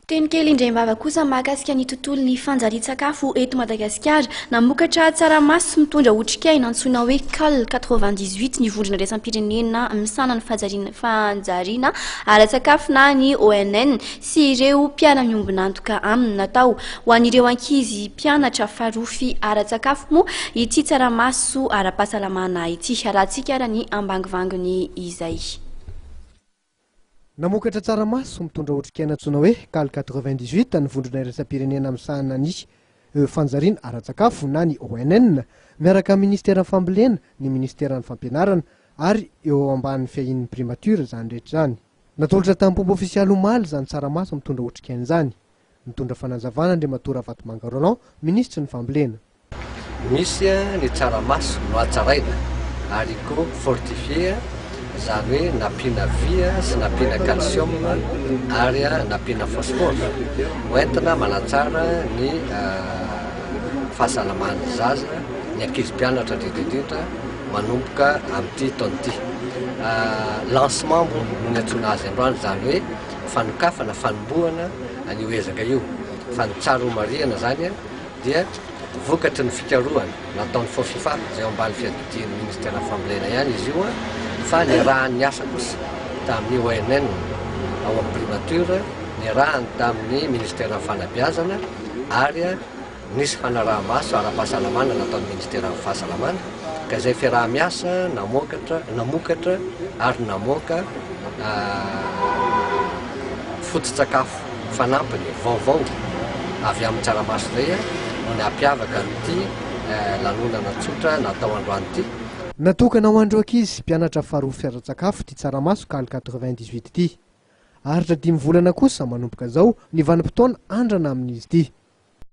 Teny kely indray-mbava kosa mahakasika ny tontolon'ny fanjarian-tsakafo eto Madagasikara. Namokatra tsaramaso mitondra otrikaina antsoina hoe Cal 98 ny vondrona iraisam-pirenena misahana ny fanjariana ara-tsakafo na ny ONN sy ireo mpiara-miombon'antoka aminy. Natao ho an'ireo ankizy mpianatra farofy ara-tsakafo moa ity tsaramaso ara-pahasalamana ity. Arahantsika ara ny ambangovangony izay. Namokatra tsaramaso mitondra otrikaina antsoina hoe Cal 98 ny vondrona iraisam-pirenena misahana ny fanjariana ara-tsakafo na ny ONN, miaraka amin'ny minisiteran'ny fambolena, ny minisiteran'ny fampianarana ary eo ambany fiahian'ny primature izany rehetra izany. Natolotra tamim-pomba ofisialy omaly izany tsaramaso mitondra otrikaina izany. Nitondra fanazavana Andriamatoa Ravatomanga Roland, minisitry ny fambolena. Misy ny tsaramaso nohatsaraina ary koa fortifié, izany hoe nampiana vy sy nampiana calcium ary nampiana phosphore hoentina manatsara ny fahasalaman'ny zaza, ny ankizy mpianatra indrindra indrindra manomboka amin'ity taona ity. Lancement moa no niantsoana azy androany, izany hoe fanokafana, fanombohana an'io ezaka io fa ny tsara homarihana izany dia vokatry ny fikarohana nataon'ny Fofifa izay eo ambany fiadidian'ny Ministeran'ny Fambolena ihany izy io fa niarahany niasa kosa tamin'ny ONN ao amin'ny Primature, niarahany tamin'ny Ministeran'ny Fanabeazana ary nisy fanaraha-maso ara-pahasalamana nataon'ny Ministeran'ny Fahasalamana ka izay fiaraha-miasa namokatra namokatra ary namoaka foto-tsakafo fanampiny vaovao avy amin'ny tsaramaso izay no nampiavaka an'ity lanonana tsotra natao androany ity. Natokana ho an'ireo ankizy mpianatra faharoa fiara-tsakafo ity tsaramaso Cal 98 ity. Haharitra dimy volana kosa manomboka izao ny vanim-potoana andrana amin'izy ity.